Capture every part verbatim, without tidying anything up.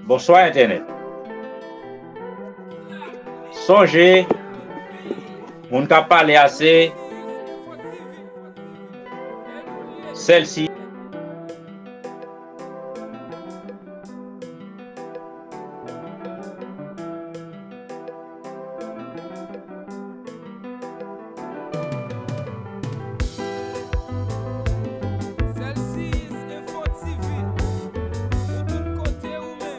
Bonswa entènèt. Sonje, moun k ap pale a se Sèlsi. Sèlsi Info T V, ou tout kote ou menm.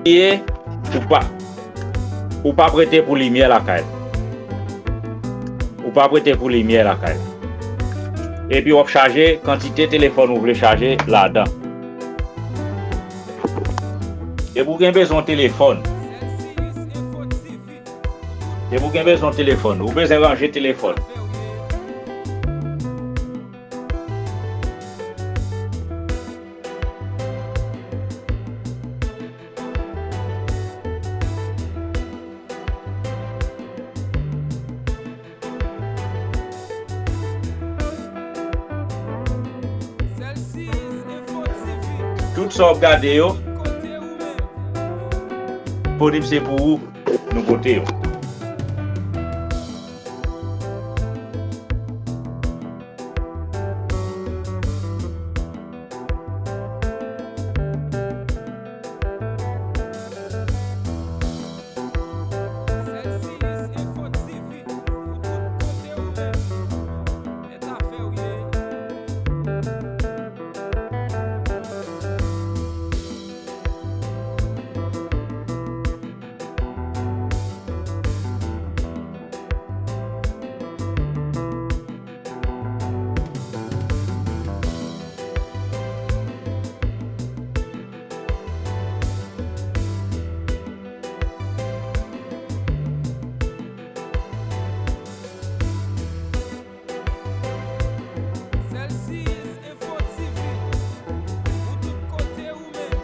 Ye, ou pa, ou pa prete pou limyè lakay. Ou pa prete pou limyè lakay. Epi w ap chaje kantite telefòn ou vle chaje ladan. Epi w gen bezwen telefòn. Epi w gen bezwen telefòn. Ou bezwen ranje telefòn. Tout sa w ap gade yo, disponib se pou ou nou pote yo. Sèlsi Info T V, ou tout kote ou menm.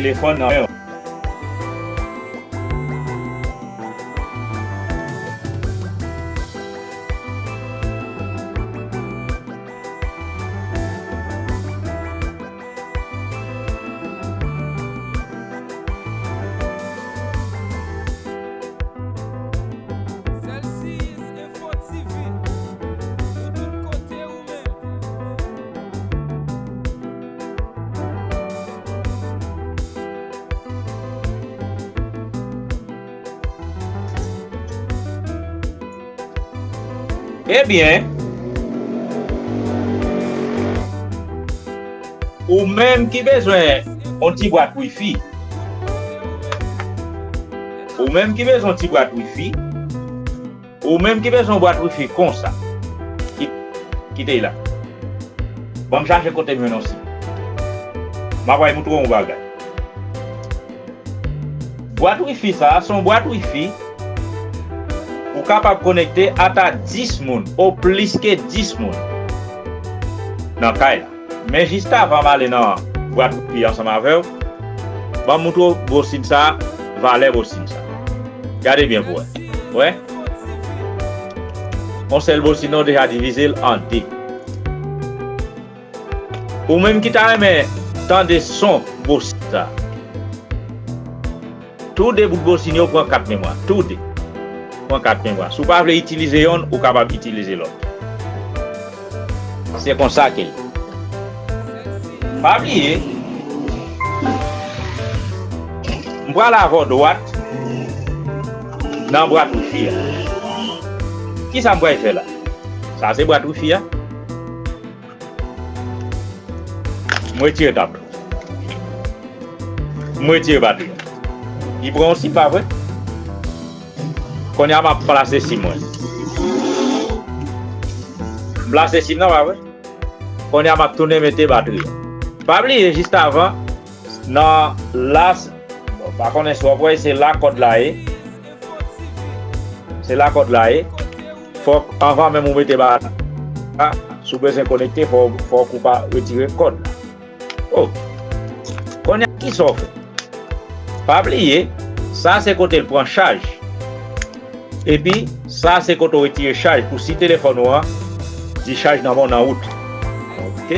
Telefòn nan men w. Sèlsi Info T V, ou tout kote ou menm. Ebyen, ou menm ki bezwen yon ti bwat wifi, ou menm ki bezwen yon ti bwat wifi, ou menm ki bezwen yon bwat wifi konsa, ki, kite la. Ban m chache kote m jwenn yon sip. M ap al montre w yon bagay. Bwat wifi sa a, se yon bwat wifi ou kapab konekte ata dis moun, o plis ke dis moun nan kay la. Men jis avan m ale nan bwat wifi ansanm avè w, ban m montre w bosin sa a, valè bosin sa a. Gade byen pou w wè. Wè? Yon sèl bosin nan, w deja divize l an de. Ou menm ki ta renmen tande son bosin sa, tou de bout bosin yo pran kat memwa. Tou de. Pran kat memwa. Si w pa vle itilize yonn, ou kapab itilize lòt. Se konsa ke l ye. Pa bliye, m pral avè w dwat nan bwat wifi a. Kisa m pral fè la? Sa se bwat wifi a. M retire tab la. M retire batri a. Li pran yon sim, pa vre? Kounye a m ap plase sim mwen. M plase sim nan, pa vre? Kounye a m ap tounen mete batri a. Pa bliye, jis avan, nan la, m pa konnen si w ap wè, se la kòd la ye. Se la kòd la ye. Fòk, anvan menm ou mete batri a, si w bezwen konekte, fò, fòk ou pa retire kòd la. Oh. Kounye a, kisa w fè? Pa bliye, sa se kote l pran chaj. Epi, sa se kote w retire chaj pou si telefòn ou an, di chaj nan men w nan wout. Ok.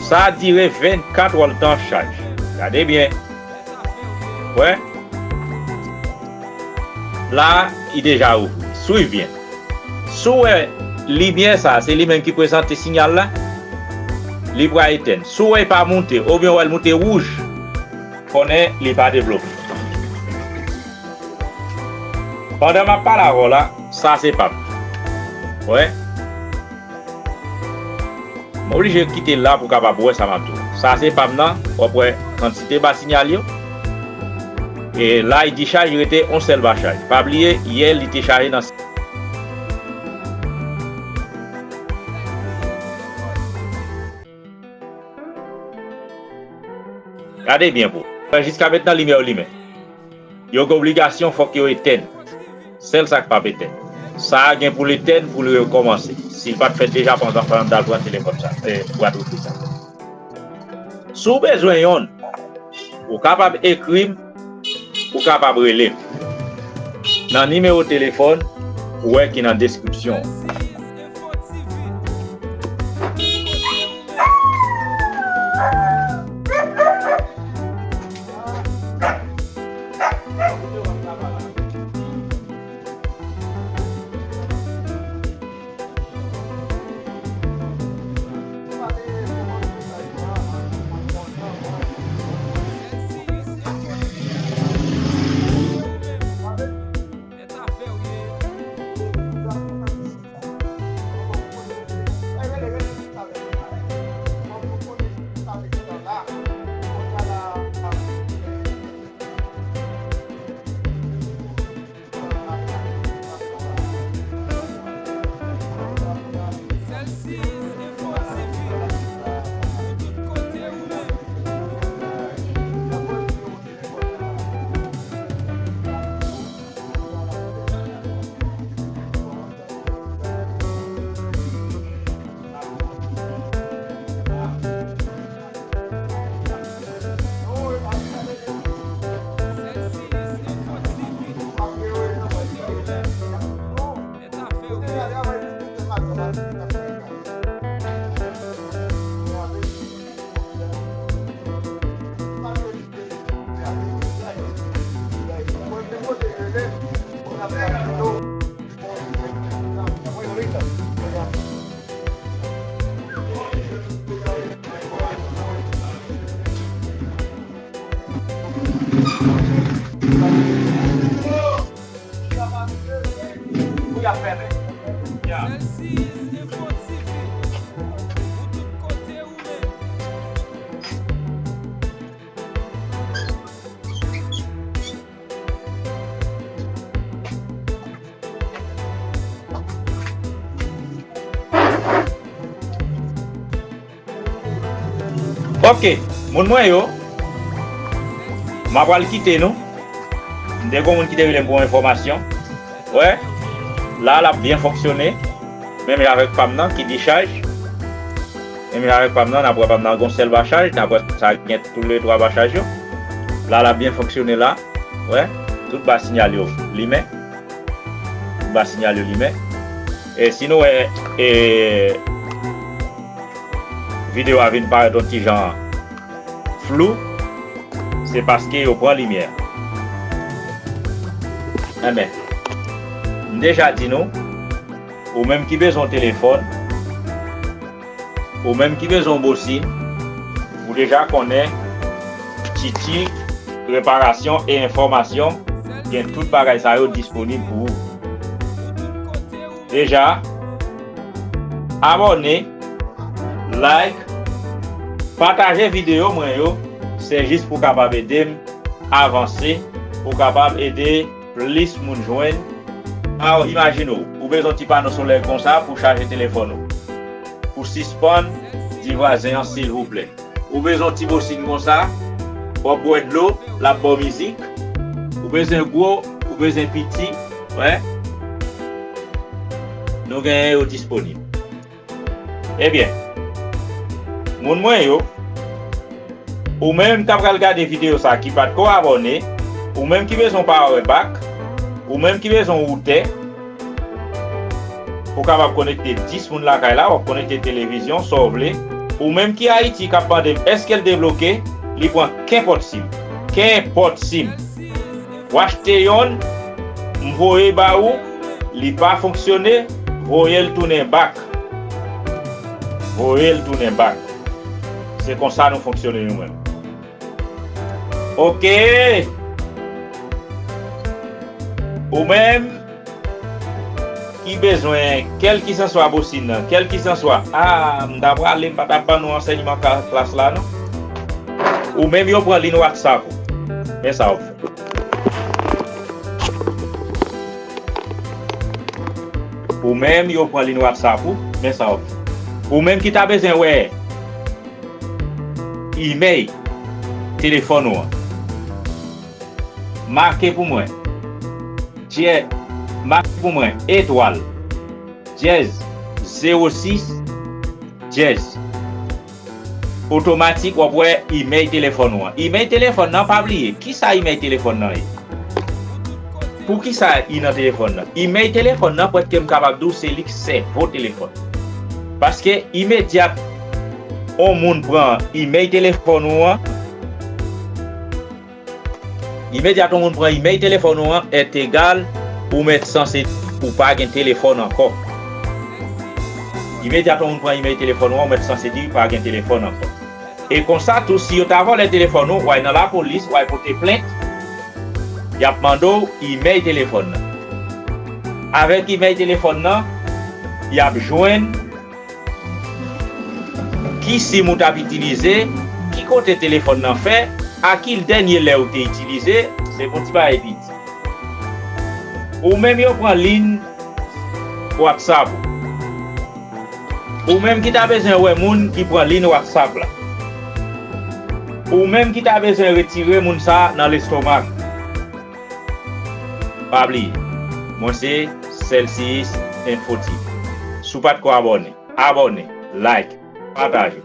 Sa dire vennkat wè l tan chaj. Gade byen. Wè. La, li deja ouvri. Swiv byen. Si w wè limyè sa, se li menm ki prezante siyal la, li pral etèn. Si w wè li pa moute, oubyen w wè l moute wouj, konnen li pa devlope. Pandan m ap pale avè w la, sa se pa m. Wè. M oblije kite l la pou w kapab wè sa m ap di w. Sa se pa m nan, w ap wè kantite ba siyal yo. E la, li dichaj, rete yon sèl ba chaj. Pa bliye, yè, li te chaje nan. Gade byen pou. Jiska mentnan, limyè yo limen. Yo gen obligasyon, fòk yo etèn. Sèl sa k p ap etèn. Sa a gen pou l etèn, pou l rekòmanse. Si l pa t fèt deja, pandan fè l al pran telefòn sa, eh, bwat refri sa. Si w bezwen yonn, ou kapab ekri m, ou kapab rele m. Nan nimewo telefòn, ou wè ki nan deskripsyon an. Ok, moun mwen yo, m ap pral kite nou. M te gon moun ki te rele m pou yon enfòmasyon. Wè, la, l ap byen fonksyone. Menm jan avèk pa m nan ki dichaj. Menm jan avèk pa m nan, n ap wè pa m nan gon sèl ba chaj, n ap wè sa gen toulètwa ba chaj yo. La, l ap byen fonksyone la. Wè, tout ba siyal yo limen. Tout ba siyal yo limen. E si nou wè, e, videyo a vin parèt yon ti jan flou, se paske yo pran limyè. Enben, m deja di nou, ou menm ki bezwen yon telefòn, ou menm ki bezwen yon bosin, ou deja konnen Titi Reparasyon e Enfòmasyon gen tout bagay sa yo disponib pou ou. Deja, abòne, like, pataje videyo mwen yo, se jis pou kapab ede m avanse, pou kapab ede plis moun jwenn. Aw, imajine w, ou bezwen yon ti pano solèy konsa pou chaje telefòn ou. Pou sispann di vwazen an silvouplè. Ou bezwen yon ti bosin konsa, w ap bwè dlo, l ap ba w mizik. Ou bezwen gwo, ou bezwen piti, wè. Nou genyen yo disponib. Ebyen, moun mwen yo, ou menm k ap pral gade videyo sa ki pa t ko abòne, ou menm ki bezwen yon power bank, ou menm ki bezwen yon woutè, ou kapab konekte dis moun lakay la, w ap konekte televizyon, sa w vle. Ou menm ki Ayiti k ap mande m èske l debloke, li pran kenpòt sim. Kenpòt sim. W achte yonn, m voye ba ou, li pa fonksyone, voye l tounen bak. Voye l tounen bak. Se konsa nou fonksyone nou menm. Oke. Ou menm ki bezwen kèlkisanswa bosin nan, kèlkisanswa, a, m ta prale, m pa t ap ban nou ansèyman ka-, klas la, non. Ou menm yo pran liy WhatsApp ou. Men sa w ap fè. Ou menm yo pran liy WhatsApp ou, men sa w ap fè. Ou menm ki ta bezwen wè imèy telefòn ou an. Make pou mwen. Dyè-, make pou mwen. Etwal. Dyèz. Zewo sis. Dyèz. Otomatik, w ap wè imèy telefòn ou an. Imèy telefòn nan, pa bliye. Kisa imèy telefòn nan ye? Poukisa i nan telefòn nan? Imèy telefòn nan, prèske m kapab di w, se li k sèvo telefòn. Paske imedyat on moun pran imèy telefòn ou an, imedyat on moun pran imèy telefòn ou an, èt egal, ou mèt sanse di ou pa gen telefòn ankò. Imedyat on moun pran imèy telefòn ou an, ou mèt sanse di ou pa gen telefòn ankò. E konsa tou, si yo ta vòlè telefòn ou, w ay nan lapolis, w ay pote plent, y ap mande w imèy telefòn nan. Avèk imèy telefòn nan, y ap jwenn ki sim ou t ap itilize, ki kote telefòn nan fè, a ki dènye lè ou te itilize, se pou ti bagay piti. Ou menm yo pran liy WhatsApp ou. Ou menm ki ta bezwen wè moun ki pran liy WhatsApp la. Ou menm ki ta bezwen retire moun sa a nan lestomak. Pa bliye, mwen se Celsius Info T V. Si w pa t ko abòne, abòne, like, pataje.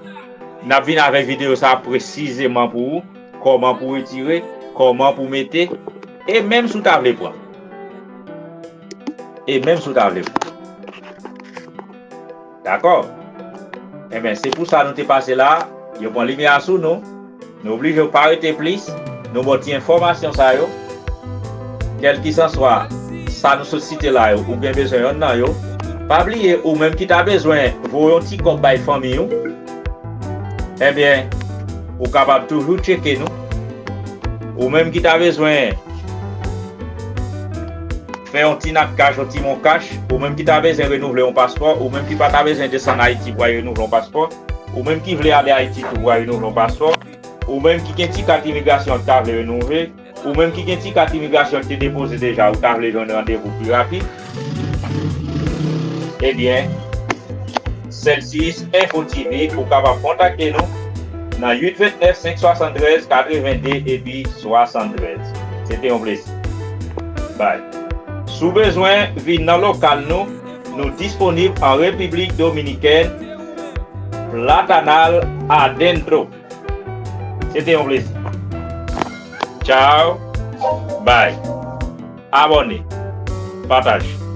N ap vin avèk videyo sa a presizeman pou ou, kòman pou w retire, kòman pou w mete, e menm si w ta vle pran. E menm si w ta vle pran. Dakò? Enben, se pou sa nou te pase la, yo pran limyè a sou nou, nou oblije w pa rete plis, nou ba w ti enfòmasyon sa yo, kèlkisanswa sa nou sot site la yo, ou gen bezwen yonn nan yo, pa bliye, ou menm ki ta bezwen voye yon ti kòb bay fanmi w, enben, ou kapab toujou tcheke nou. Ou menm ki ta bezwen fè yon ti nat kach, yon ti mon kach, ou menm ki ta bezwen renouvle yon paspò, ou menm ki pa ta bezwen desann Ayiti pou al renouvle yon paspò, ou menm ki vle ale Ayiti tou pou al renouvle yon paspò, ou menm ki gen ti kat imigrasyon ou ta vle renouvle, ou menm ki gen ti kat imigrasyon ou te depoze deja, ou ta vle jwenn randevou pi rapid, ebyen, Celsius Info T V, ou kapab kontakte nou nan uit vennèf senk swasantrèz katrevenn de epi swasantrèz. Se te yon plezi. Bye. Si w bezwen vin nan lokal nou, nou disponib an Repiblik Dominikèn, Platanal Adentro. Se te yon plezi. Ciao. Bye. Abòne. Pataje.